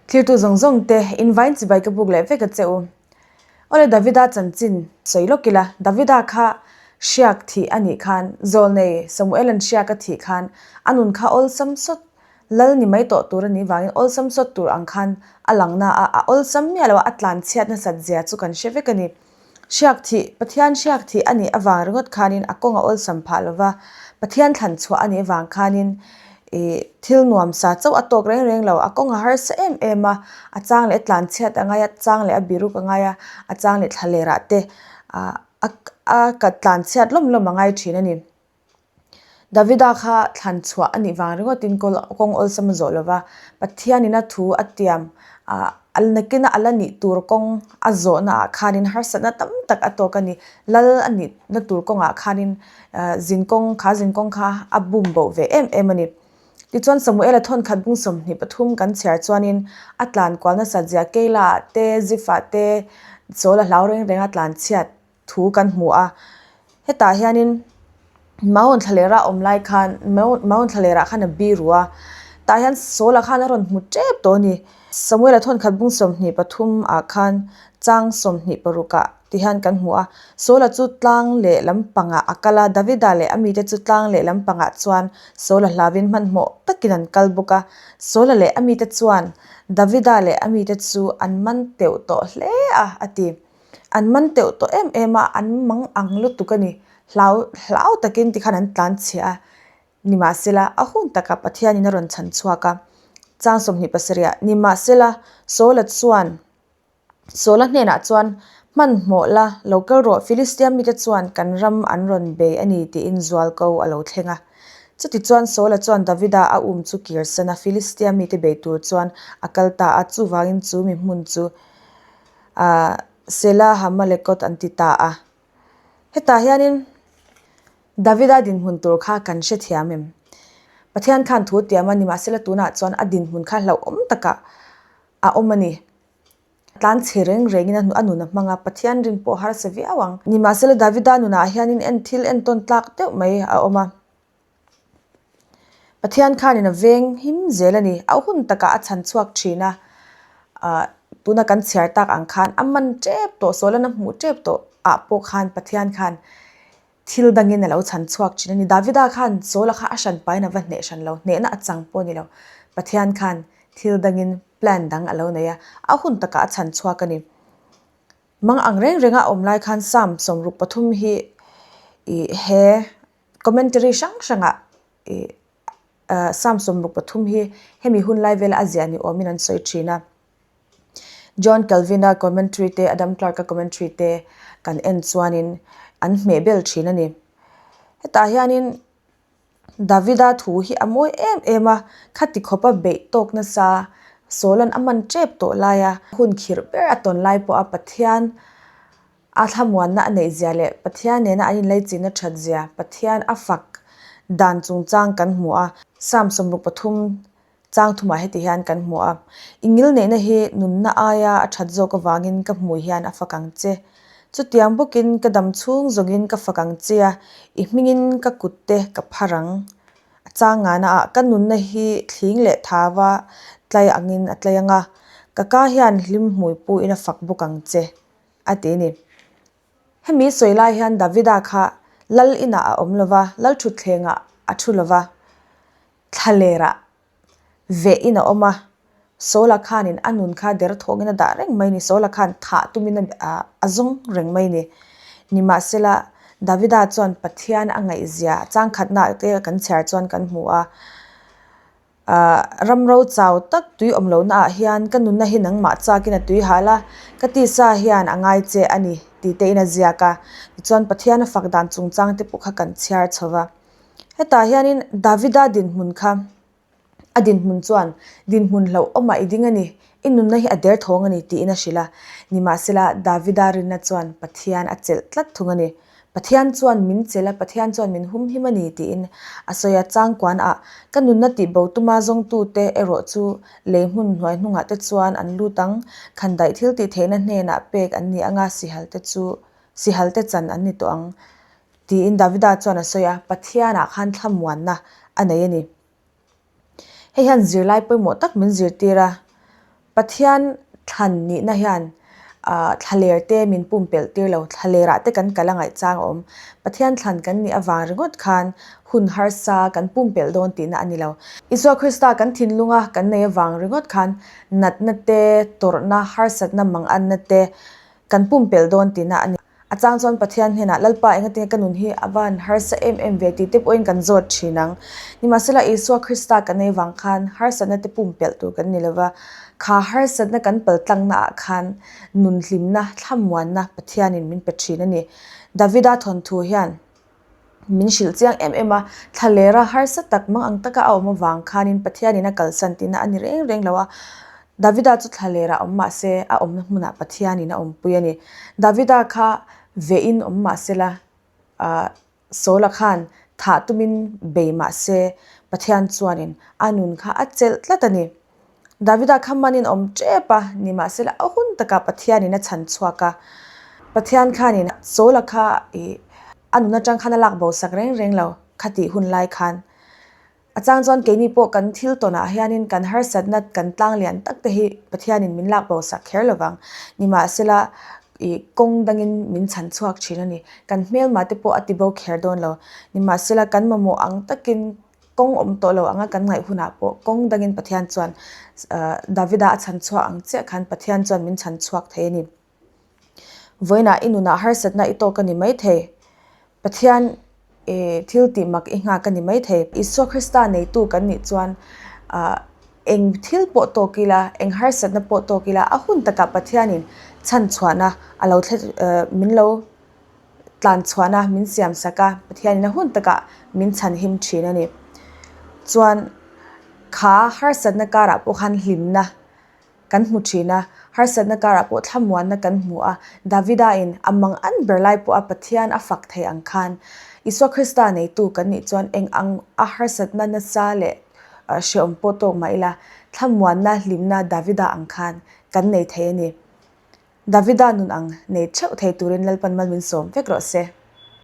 Thlirtu zawng zawng te in vain chibai ka buk leh vek a che u. Awle Davida chanchin sawi lawk ila, Davida kha hriak thih a nih khan, zawlnei Samuela'n hriak a thih khan a nun kha awlsam sawt lal ni mai tawh tur a nih vangin awlsam sawt tur ang khan a lang na a, a awlsam miah lo a, a tlan chhiat nasat zia chu kan hre vek a ni. Hriak thih, Pathian hriak thih a nih avang ringawt khanin a kawng a awlsam phah lo va, Pathian thlan chhuah a nih avang khanin ih thil nuam sa chauh a tawk reng reng lo, a kawng a harsa em em a, a chang leh a tlan chhiat a ngai a, chang leh a biruk a ngai a, a chang leh thlalerah te ah a a tlan chhiat lawm lawm a ngai thin a ni. Davida kha thlan chhuah a nih vang ringawtin kawng awlsam a zawh lo va, Pathianin a thu a tiam ah nakina a la nih tur kawng a zawhnaah khanin harsatna tam tak a tawk a ni. Lal a nihna tur kawngah khanin zinkawng kha zinkawng kha a bum boh ve em em a ni. Tichuan Samuela thawnkhat bung 23 kan chhiar chuanin a tlan kual nasat zia Keilah te Zifah te Saul a hlau reng reng a tlan chhiat thu kan hmu a, hetah hianin Maun thlalera awm lai khan Maun thlalera khan a biru a, tah hian Saula khan a rawn hmu tep tawh a ni. Samuela thawnkhat bung 23 ah khan chang 26 ah ti hian kan hmu a, Saula chu tlang leh lampangah a kal a, Davida leh a mite chu tlang leh lampangah chuan Saula hlavin hmanhmawh takin an kal bawk a, Saula leh a mite chuan Davida leh a mite chu an man teuh tawh hle a, a ti. An man teuh tawh em em a, an mang ang lutuk a ni. Hlau hlau takin tikhan an tlan chhiah a. Nimahsela, a hun takah Pathianin a rawn chhan chhuak a. Chang 27 ah, Nimahsela, Saula chuan, Saula hnenah chuan, Hmanhmawh la, lo kal rawh, Filistia mite chuan kan ram an rawn bei a ni, tiin zualko a lo thleng a. Chutichuan Saula chuan Davida a um chu kirsan a, Filistia mite bei tur chuan a kal ta a, chuvangin chu mi hmun chu Ahh Sela Hamalekot an ti ta a. Hetah hianin Davida dinhmun tur kha kan hrethiam em? Pathian khan thu tiam a, nimahsela tunah chuan a dinhmun kha hlauhawm takah a awm a ni. Tlanchhe reng rengin a nun a hmang a, Pathian rin pawh harsa viau ang. Nimahsela Davida nunah hianin en thil entawn tlak deuh mai a awm a. Pathian khanin a veng him zel a ni. A hun takah a chhan chhuak thin a, ah tuna kan chhiar tak ang khan a man tep tawh, Sawlan a hmuh tep tawh ah pawh khan Pathian khan thil dangin a lo chhan chhuak thin a ni. Davida khan Sawla kha a hran pahin a va hneh hran lo, hnehna a chang pawh a ni lo. Pathian khan thil dangin plan dang a lo nei a, a hun takah a chhan chhuak a ni. Mang ang reng renga a awm lai khan Psalm 63 hi ih he Commentary hrang hrangah ih Psalm 63 hi hemi hun lai vela a ziah ni awmin an sawi thin a. John Calvin-a commentary te, Adam Clarke-a commentary te kan en chuanin an hmeh bel thin a ni. Hetah hianin Davida thu hi a mawi em em a, khati khawpa beih tawk nasa Saul-a'n a man tep tawh laia hun khirh ber a tawn lai pawha Pathian A thlamuanna a neih zia leh Pathian nena an inleichihna that zia Pathian a fak dan chungchang kan hmu a. Psalm 63 chang thumah heti hian kan hmu a, I ngilneihna hi nunna aia a that zawk avangin ka hmui hian a fak ang che. Chutiang bawkin ka dam chhung zawngin ka fak ang che a, i hmingin ka kutte ka phar ang. A chang ngana ah ka nunna hi thling leh thava tlai angin a tlai ang a, ka ka hian hlim hmui puin a fak bawk ang che. a ti a ni. Hemi sawi lai hian Davida kha lal inah a awm lo va, lal thutthlengah a thu lo va, thlalerah veh in a awm a, Saula khanin a nun kha der thawngin a dah reng mai a ni, Saula khan thah tumin a zawng reng mai a ni. Nimahsela, Davida chuan Pathian a ngaihzia changkhatnaah te kan chhiar chuan kan hmu a. Ahh ram ro chau tak tui awm lohna ah hian ka nunna hi nangmah chakin a tui hal a, ka tisa hian a ngai che a ni tih te in a ziak a, tichuan Pathian a fak dan chungchang te pawh kha kan chhiar chho va. Hetah hianin Davida dinhmun kha a dinhmun chuan dinhmun hlauhawmah i ding a ni, i nunna hi a derthawng a ni tiin a hrilh a, nimahsela Davida rinna chuan Pathian a chelh tlat thung a ni. Pathian chuan min chelh a, Pathian chuan min humhim a ni tiin a sawi a, changkuan ah ka nunna tih bo tuma zawngtute erawh chu lei hmun hnuai hnungah te chuan an lut ang, khandaih thil tih theihna hnenah pek an ni anga sihal te chu sihal te chan an ni tawh ang tiin Davida chuan a sawi a, Pathianah khan thlamuanna a nei a ni. Hei hian zirlai pawimawh tak min zirtir a. Pathian thlan nihna hian ah thlaler te min pumpelh tir lo, thlaler ah te kan kal a ngaih chang a awm. Pathian thlan kan nih avang ringawt khan hun harsa kan pumpelh dawn tihna a ni lo. Isua Krista kan thinlunga kan nei avang ringawt khan natna te, tawrhna, harsatna, manganna te kan pumpelh dawn tihna a ni. A chang chuan Pathian hnenah, Lalpa, engatinge ka nun hi a van harsa em em ve tih te pawhin kan zawt thin ang. Nimahsela, Isua Krista kan ei vang khan harsatna te pumpelh tur kan ni lova, kha harsatna kan paltlangna ah khan nun hlimna, thlamuanna Pathianin min pe thin a ni. Davida thawnthu hian. Min hrilh chiang em em a, thlalera harsa tak mang ang taka a awm avang khanin Pathianin a kalsan tihna a ni reng reng lo a. Davida chu thlalera awm mah se a awmna hmunah Pathianin a awmpui a ni. Davida kha vehin awm mah sela, ah Saula khan thah tumin bei mah se Pathian chuanin a nun kha a chelh tlat a ni. Davida kha manin awm tep a, nimahsela a hun takah Pathianin a chhan chhuak a. Pathian khanin Saula kha ih a nun atang khan a lak bo sak reng reng lo kha tih hun lai khan. A chang chuan keini pawh kan thil tawnah hianin kan harsatna kan tlang lian tak te hi Pathianin min lak bo sak kher lovang. Nimahsela ih kawng dangin min chhan chhuak thin a ni. Kan hmelma te pawh a ti bo kher dawn lo. Nimahsela kan mamawh ang takin Kawng awm tawh lo anga kan ngaih hunah pawh kawng dangin Pathian chuan Davida a chhan chhuak ang chiah khan Pathian chuan min chhan chhuak thei a ni. Vawiinah i nunah harsatna i tawk a ni maithei. Pathian i thil tih mak i nghak a ni maithei. Isua Krista neitu kan nih chuan eng thil pawh tawk ila, eng harsatna pawh tawk ila a hun takah Pathianin chhan chhuahna a lo min lo tlan chhuahna min siam sak a, Pathianin a hun takah min chhan him thin a ni. Chuan kha harsatna karah pawh khan hlimna kan hmu thin a, harsatna karah pawh thlamuanna kan hmu a, Davida in a mang an ber lai pawha Pathian a fak thei ang khan Isua Krista neitu kan nih chuan eng ang a harsatna nasa leh hrehawm pawh tawk mah ila thlamuanna hlimna Davida ang khan kan nei thei a ni. Davida nun ang nei theuh thei turin Lalpan mal min sawm vek rawh se.